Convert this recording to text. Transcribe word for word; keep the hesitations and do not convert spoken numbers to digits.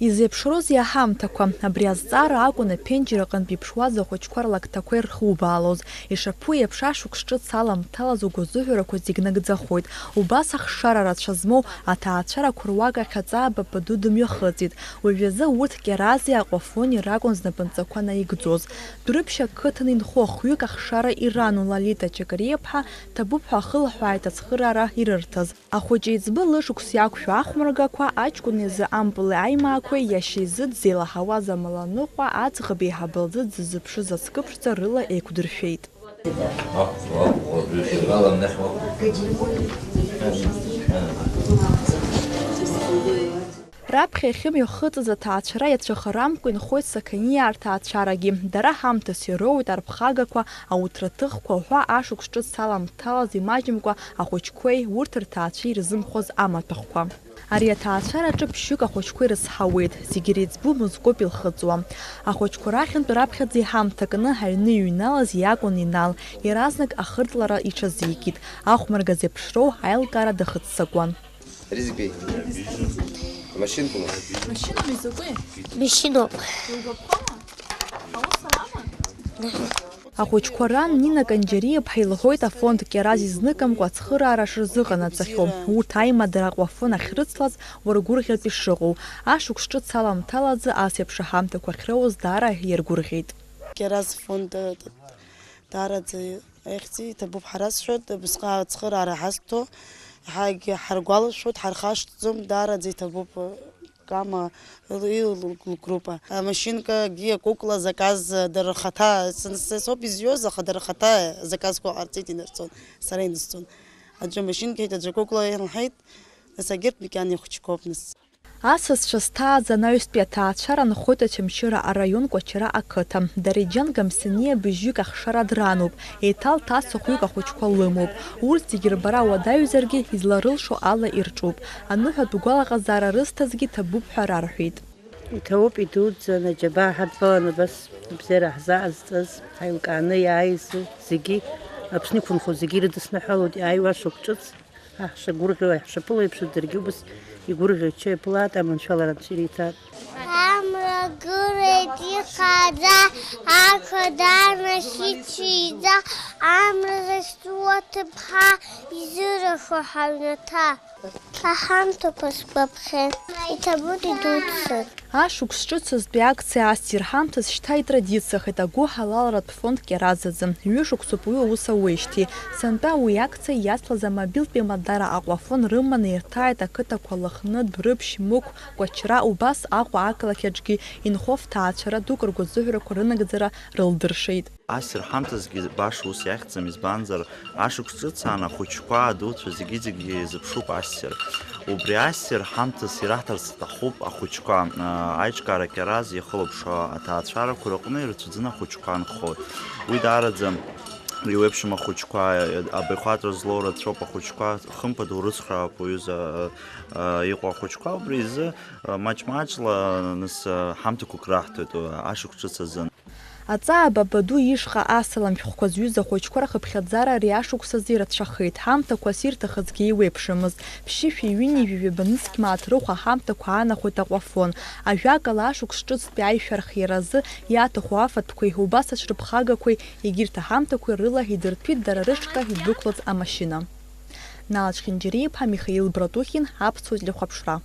Изеиԥшроузеи аҳамҭақәа? Абри азҵаара акәын аԥенџьыр аҟынтә иԥшуаз ахәыҷқәа рлакҭақәа ирхубаалоз. Ишаԥу еиԥш, ашықәс ҿыц аламҭалаз угәазыҳәарақәа зегь нагӡахоит. Убас ахшара рацәа змоу аҭаацәарақәа руак ахь аҵаа Бабаду дымҩахыҵит. Уажәазы урҭ Кьарази Аҟәафони ракәын знапынҵақәа наигӡоз. Дәрыԥшь ақыҭан инхо хҩык ахшара ирану Лолита Чакариаԥҳа Ҭабуп ҳәа ахылаҳәааит ацхыраара ирырҭаз. Ахәыҷеиҵбы лышықәс иақәшәо ахәмаргақәа аҷкәын изы ампыли аимаақәеи иашьа изы дзеилаҳауаз амаланыҟәа аӡӷаб еиҳабы лзы дзызԥшыз ацкы ԥшӡа рыла еиқәдыршәеит. Раԥхьа иахьымҩахыҵыз аҭаацәара иацәыхарамкәа инхоит Сақаниаа рҭаацәарагьы. Дара ҳамҭас ироуеит арԥхагақәа, ауҭраҭыхқәа, ҳәа ашықәс ҿыц аламҭалаз имаҷымкәа ахәыҷқәеи урҭ рҭаацәеи ирзымхоз амаҭәахәқәа. Ари аҭаацәараҿы ԥшьҩык ахәыҷқәа ирызҳауеит, зегь иреиҵбу мызкоуп илхыҵуа. Ахәыҷқәа рахьынтә раԥхьаӡа иҳамҭакны аҩны иҩналаз иакәын Инал, иаразнак ахыртлара иҽазикит, ахәмарга зеиԥшроу аилкаара дахыццакуан. Ари закәи? Амашьынқәа. Машьынами закәи? Машьыноуп. Илгәаԥхома? Аус алама? Ахәыҷқәа ран Нина Канџьариаԥҳа илҳәоит, афонд Кьараз изныкымкәа ацхыраара шырзыҟанаҵахьоу. Урҭ аимадара Аҟәафон ахьрыцлаз уаргәырӷьартә ишыҟоу. Ашықәс ҿыц аламҭалазы ас еиԥш аҳамҭақәа ахьроуз даара иаргәырӷьеит. Кьараз фонд, э, даараӡа Ихьӡи иҭабуп ҳара сҳәоит, абысҟак ацхыраара ҳазҭо, ҳагь ҳаргәалашәоит, ҳархашҭӡом, даараӡа иҭабуп Кама лгруппа. Амашьынкагьы акукла заказ дара рхаҭа, сара соуп изҩуаз, аха дара рхаҭа заказқәа ҟарҵеит, инарҵон, сара инысҵон. Аӡәы амашьынкеит, аӡәы акукла лҳәеит, нас агьырҭ макьана ихәыҷқәоуп нас. Асасцәа зҭааз анаҩстәи аҭаацәара нхоит Очамчыра араион Кәачара ақыҭа. Дареџьан Гамсаниа быжьҩык ахшара дрануп, еиҭалҭасо хәҩык ахәыҷқәа лымоуп. Урҭ зегьы рбара уадаҩзаргьы, изларылшо ала ирҿуп. Аныҳәатә гәалаҟазаара рызҭазгьы ҭабуп ҳәа рарҳәеит. Иҭабуп, идуӡӡан, аџьабаа ҳадтәалан абас абзиара ҳзаҟазҵаз, ҳаилкааны иааиз зегьы, Аԥсны иқәынхо зегьы ирыдысныҳәалоит, иааиуа шықәҿыц. Ҳа ҳшагәырӷьо, ҳшаԥыло еиԥш, даргьы убас игәырӷьо иччо иаԥылааит, аманшәалара анцәа ириҭааит. Амра гылеит ихаӡа, ақәа даанахьит шәиӡа, амра зыхьӡу аҭыԥҳа изырахо ҳаҩнаҭа. Аҳамҭақәа сгәаԥхеит, иҭабуп идуӡӡан. Ашықәс ҿыцызтәи акциа ассир ҳамҭас шьҭа итрадициахеит агәыҳалалратә фонд Кьараз азы. Ҩышықәсоуп уи аус ауеижьҭеи. Сынтәа уи акциа иацлаз амобилтәи амадара Аҟәафон рыманы ирҭааит ақыҭақәа Лыхны, Дәрыԥшь, Мықә, Кәачра, убас Аҟәа ақалақь аҿгьы инхо фҭаацәара дук ргәазыҳәарақәа рынагӡара рылдыршеит. Ассир ҳамҭасгьы баша ус иахьӡым, избанзар, ашықәс ҿыц аан ахәыҷқәа, адуцәа зегьы-зегьы изыԥшуп ассир. Убри ассир ҳамҭас ираҳҭарц сҭахуп ахәыҷқәа, аа, аиҿкаара Кьараз иахылаԥшуа аҭаацәарақәа рыҟны ирацәаӡаны ахәыҷқәа нхоит. Уи даараӡа иуеиԥшым ахәыҷқәа, абаҩхатәра злоу рацәоуп ахәыҷқәа, хымԥада урыцхраап уҩыза, аа, иҟоу ахәыҷқәа. Убри изы, аа, маҷ-маҷла, нас, аа, ҳамҭақәак раҳҭоит, аа, ашықәс ҿыц азын. Аҵаа Бабаду ишҟа асалам шәҟәқәа зҩыз ахәыҷқәа рхыԥхьаӡара ари ашықәс азы ирацәахеит, ҳамҭақәас ирҭахызгьы еиуеиԥшымызт. Ԥшьышәи ҩынҩажәи жәаба нызқь мааҭ рыхә аҳамҭақәа аанахәеит Аҟәафон. Ажәакала, ашықәс ҿыцтәи аишәа архиаразы иаҭаху афатәқәеи убас аҽрыԥхагақәеи егьырҭ аҳамҭақәеи рыла идырҭәит дара рышҟа идәықәлаз амашьына. Нал Чхинџьариа-иԥа, Михаил Братухин, Аԥсуа телехәаԥшра.